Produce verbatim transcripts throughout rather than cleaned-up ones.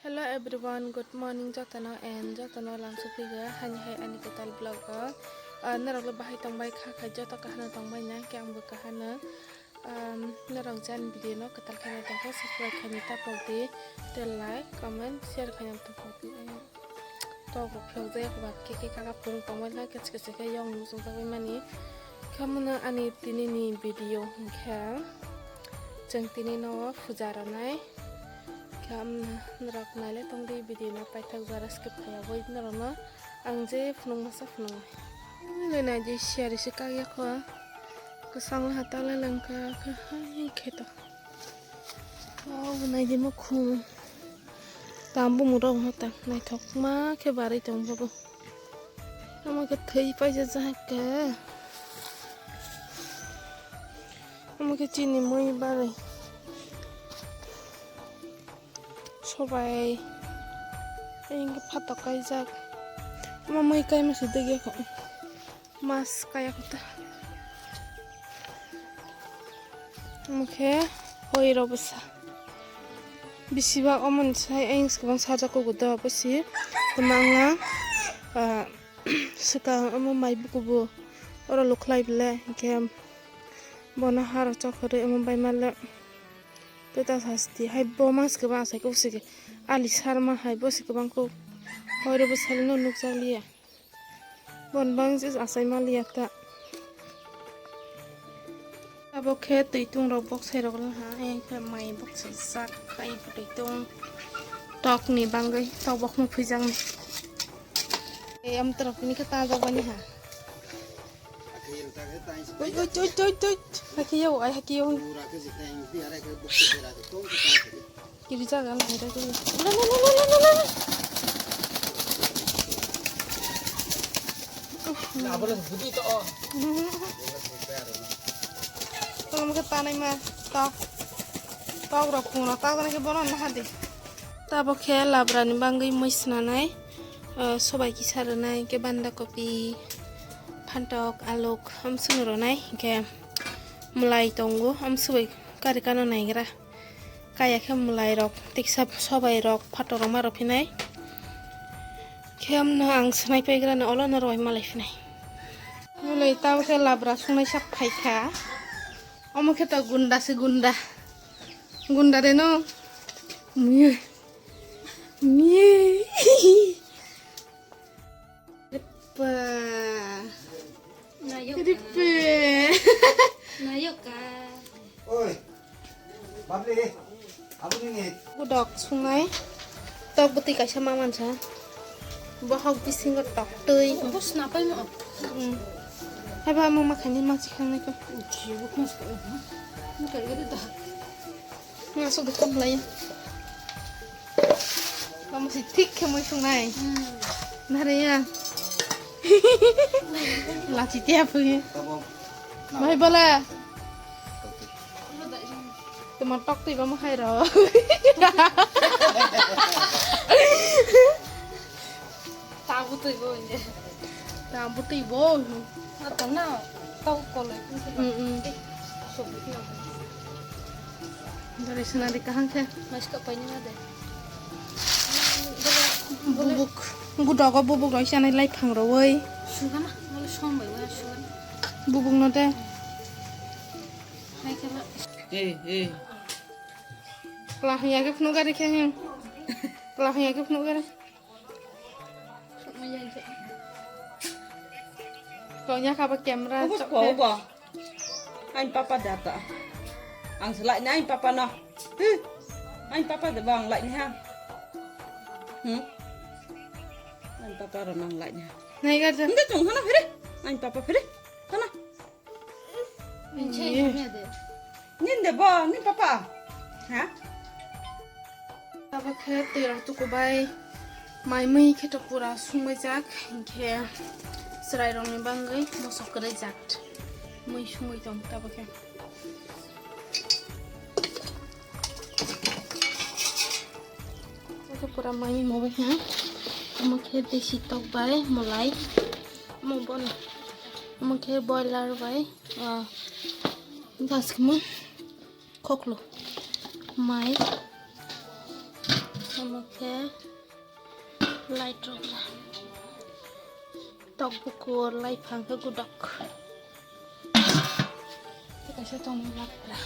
Hello everyone, good morning jotono and jotono lamsu phaiga hani hai ani kwtal vlog o. Ah, norok le bahai tongbai kha khai joto kahano tongbai na khe angbo kahano. Um, norok jani video no kwtal khaina tongkha subscribe khaina tapok di, tei like, comment, share khaina tapok di. Tok rok phiyok jaya ba khe khe kaka phung tongbai na khe khe khe yong muchung jagwi mani. Khamuna ani tini ni video hinkhe chwng tini no puja ronai. Khe amno norok nailai tongdi video no paithak jora skip khaiya bai norokno ang je phunuk masa phunuknai. Nai nai je siyari se kagya kho. Kwchang le hatak le langka khe hai khe to. Oh, nai di mukhung. Tam bumung rok hatak naithok ma khe barwi tong bobo. Omo khe thwi paijajak khe. Omo khe chini mui barwi. Sobai. Ayang khe phatok kaijak. Omo mui kaima se degya kho. Mas kaya kho ta. Omo khe hoi rw bwsa. Bisi bak omo ni sai ayang se kwbang sajak kugu do bwsi. Kwbangma, ah, swkang omo mai bukubu oro lukhlai bwle, hinkhe bono haro chokori omo bai male. Tei ta sasti hai bo mas kwbang asai kok se ali sarma hai bo se kwbang kok hoi rw bwsa no nukjak liya. Bon bang je asai maliya ta. Abo khe twitung rok boksai rok le ha, eh, khe mai boksai sak, ai twitung tok ni bangwi tok bok no phuijak ni. Eh, am trok ni khe ta jok bani ha. Oi, oi, oi, oi, oi. Hakhe yo, ai hakhe yo. Kiri jaga lai da kiri. La, la, la, la. Abo le budi to. Tolong ke tanai ma. Tok. Tok rok phung rok ta tanai ke bono na hadi. Tabok khe labra ni bangwi mui swnanai, ah, sobai kisa rwnai, hwnkhe banda kopi, phantok, aluk, amswk rwnai, hwnkhe mwlai tongo, amswk bai kari kano naigra. Kaya khe mwlai rok, tiksa sobai rok, phatok rok ma rw phinai. Khe amno ang swnai paigra no, olo no rwui malai phinai. Mwlai tabok khe labra sungnai sak phaikha. Omo khe to gunda se gunda. Gunda de no. Mie. Mie. Ripa. Nayoka. Ripa. Nayoka. Oi. Babli. Aboni ni. Budok sungnai. Tok bwtwi kaisa ma mansa. Bohok bisingo tok twi. Bus na pai mo. Hmm. Haiba mo makhani ma chikhang nai ko. Uchi buk mas ko. Mo kai gari da. Nga so dukhan lai. Kamu si thik khe mui sungnai. Hmm. Nare ya. Lachi tia pui. Tabok. Mai bala. Tuma tok twi ba mo hai ro. Tabu twi bo inje. Tabu twi bo. Atang na tau kolai. Mm, mm. Dari swnari kaham khe. Mas ka paini ma de. Bubuk. Gudogo bubuk roi sanai lai phang roi. Sugana, mole som bai wa sugana. Bubuk no de. Hai khe ma. Eh, eh. Kla hanya ke phunu gari khe hin. Kla hanya ke phunu gari. Kau nya kaba camera. Ubus chok ko ke. Ubo. Ain papa data. Ang selai ni ain papa no. Huh. Ain papa de bang lai ni ha. Hmm. Ain papa ro nang lai ni ha. Nai ga ja. Nda tung hana fere. Ain papa fere. Hana. Ninde bo, ni papa. Ha? Tabok khe twi rok tukubai. Mai mui khe to pura sungbai jak, hinkhe chwrai rok ni bangwi mosok kwrwi jak. Mui sungwi tong tabok khe. Tabok khe pura mai mui bai ha. Omo khe desi tok bai mwlai. Omo bono. Omo khe boiler bai. Ah, das kemo khoklo mai. Omo khe light rok, tok bukur, laiphang khe gudok. Kaisa tongmani labra.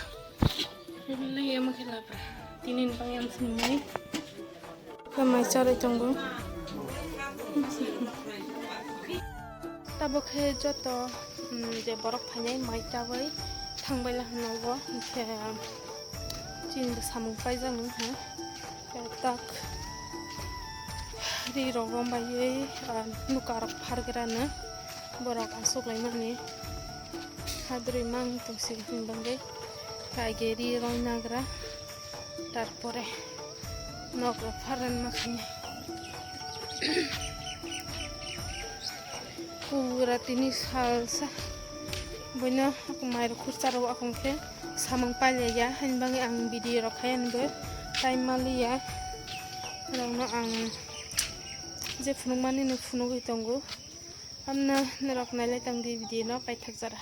Omo khe labra. Tini ni bagwi ang sinimani. Khe mai charwi tongo. Tabuk khe joto, mm, je borok phainai mai chabwi thangbaila hwno bo, hwnkhe chini bo samung paijak nung ha. Tak ri rok rombaiwi, ah, nuka rok phargrano borok achuk laimani hadrwi mang tongsi hwn bagwi kaige ri roi nagra. Tarpore nok rok pharan ma khainai. Pura tini salsa boino mai rok khurcha rok akong khe samung pailaiya, haini bagwi ang video rok khai ani bo time maliya. Norokno ang je phunukmani no phunugwi tongo, hamna norok nailai tongdi video no paithak jora.